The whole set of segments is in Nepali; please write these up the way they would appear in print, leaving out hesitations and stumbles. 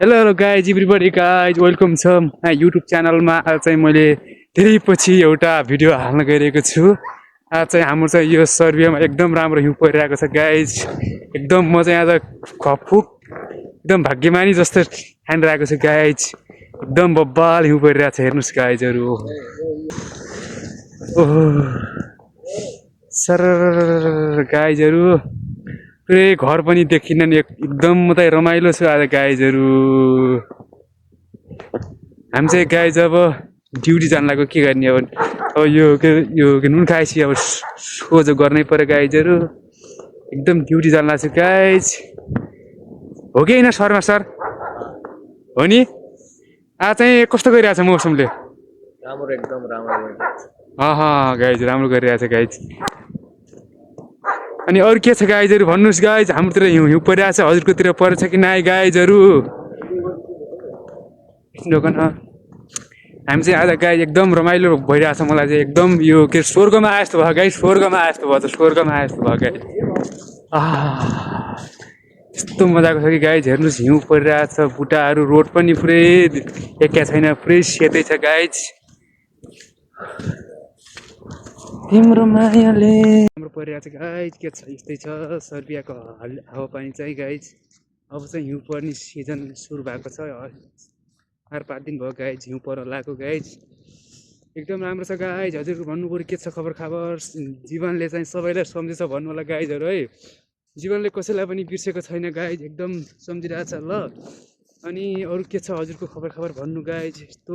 Hello hello guys everybody guys welcome छ युट्युब च्यानलमा। आज चाहिँ मैले धेरै पछि एउटा भिडियो हाल्न गइरहेको छु। आज चाहिँ हाम्रो चाहिँ यो सर्बियामा एकदम राम्रो हिउँ परिरहेको छ गाइज। एकदम म चाहिँ आज खफुक एकदम भाग्यमानी जस्तो ठानिरहेको छु गाइज। एकदम बब्बाल हिउँ परिरहेको छ, हेर्नुहोस् गाइजहरू। ओहो सर गाइजहरू, पुरै घर पनि देखिन्न नि। एकदम म त रमाइलो छु आज गाइजहरू। हामी चाहिँ गाइज अब ड्युटी जान लाग्यो, के गर्ने अब यो नुन खाएपछि अब सोझो गर्नै पर्यो गाइजहरू। एकदम ड्युटी जान लाग्छु गाइज। हो कि होइन शर्मा सर? हो नि। आज चाहिँ कस्तो गरिरहेछ मौसमले? राम्रो एकदम राम्रो गाइज राम्रो गरिरहेछ गाइज। अनि अरू के छ गाइजहरू भन्नुहोस् गाइज। हाम्रोतिर हिउँ हिउँ परिरहेछ, हजुरकोतिर परेछ कि नाइ गाइजहरू? नगन हामी चाहिँ आज गाइज एकदम रमाइलो भइरहेछ। मलाई चाहिँ एकदम यो के स्वर्गमा आए जस्तो भयो गाइज। स्वर्गमा आए जस्तो भयो त, स्वर्गमा आए जस्तो भयो गाइज। यस्तो मजाको छ कि गाइज, हेर्नुहोस् हिउँ परिरहेछ। बुट्टाहरू रोड पनि पुरै एका छैन, पुरै सेतै छ गाइज। तिम्रो मायाले राम्रो परिरहेछ गाइज। के छ यस्तै छ सर्बियाको हावापानी चाहिँ गाइज। अब चाहिँ हिउँ पर्ने सिजन सुरु भएको छ। 4-5 दिन भयो गाइज हिउँ पर लागेको गाइज। एकदम राम्रो छ गाइज। हजुरको भन्नु पऱ्यो के छ खबर खबर? जीवनले चाहिँ सबैलाई सम्झेछ भन्नु होला गाइजहरू है। जीवनले कसैलाई पनि बिर्सेको छैन गाइज, एकदम सम्झिरहेछ ल। अनि अरू के छ हजुरको खबर खबर भन्नु गाइज। यस्तो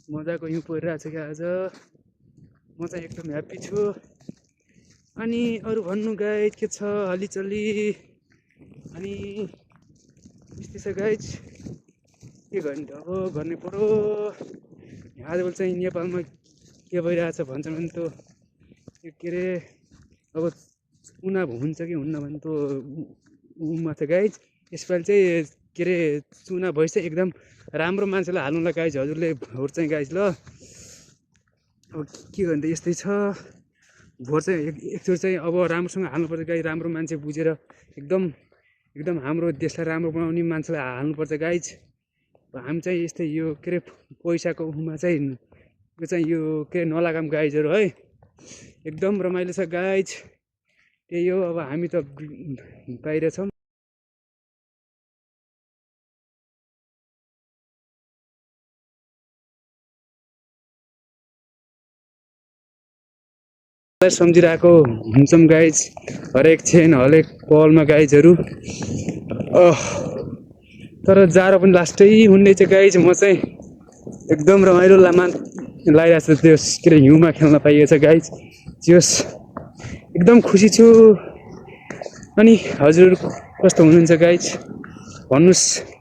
मजाको हिउँ परिरहेछ क्या आज। म चाहिँ एकदम ह्याप्पी छु। अनि अरू भन्नु गाइज के छ हलीचली? अनि यस्तै छ गाइज, के गर्ने त अब, गर्नै पर्यो। आजकल चाहिँ नेपालमा के भइरहेछ भन्छ भने त यो के अरे अब चुनाव हुन्छ कि हुन्न भने त उमा छ गाइज। यसपालि चाहिँ के अरे चुनाव भइसक्यो, एकदम राम्रो मान्छेलाई हाल्नुलाई गाइज हजुरले भोट चाहिँ गाइज ल। अब के गर्ने त यस्तै छ। भोट चाहिँ एकचोटि चाहिँ अब राम्रोसँग हाल्नुपर्छ गाइज। राम्रो मान्छे बुझेर एकदम एकदम हाम्रो देशलाई राम्रो बनाउने मान्छेलाई हाल्नुपर्छ गाइज। हामी चाहिँ यस्तै यो के अरे पैसाको उमा चाहिँ यो के अरे नलागाम गाइजहरू है। एकदम रमाइलो छ गाइज। त्यही हो, अब हामी त बाहिर छौँ। सम्झिरहेको हुन्छौँ गाइज, हरेक क्षण हरेक पलमा गाइजहरू। तर जाडो पनि लास्टै हुने चाहिँ गाइज। म चाहिँ एकदम रमाइलो लागिरहेको छ त्यो के अरे हिउँमा खेल्न पाइएछ गाइज। जोस् एकदम खुसी छु। अनि हजुर कस्तो हुनुहुन्छ गाइज भन्नुहोस्।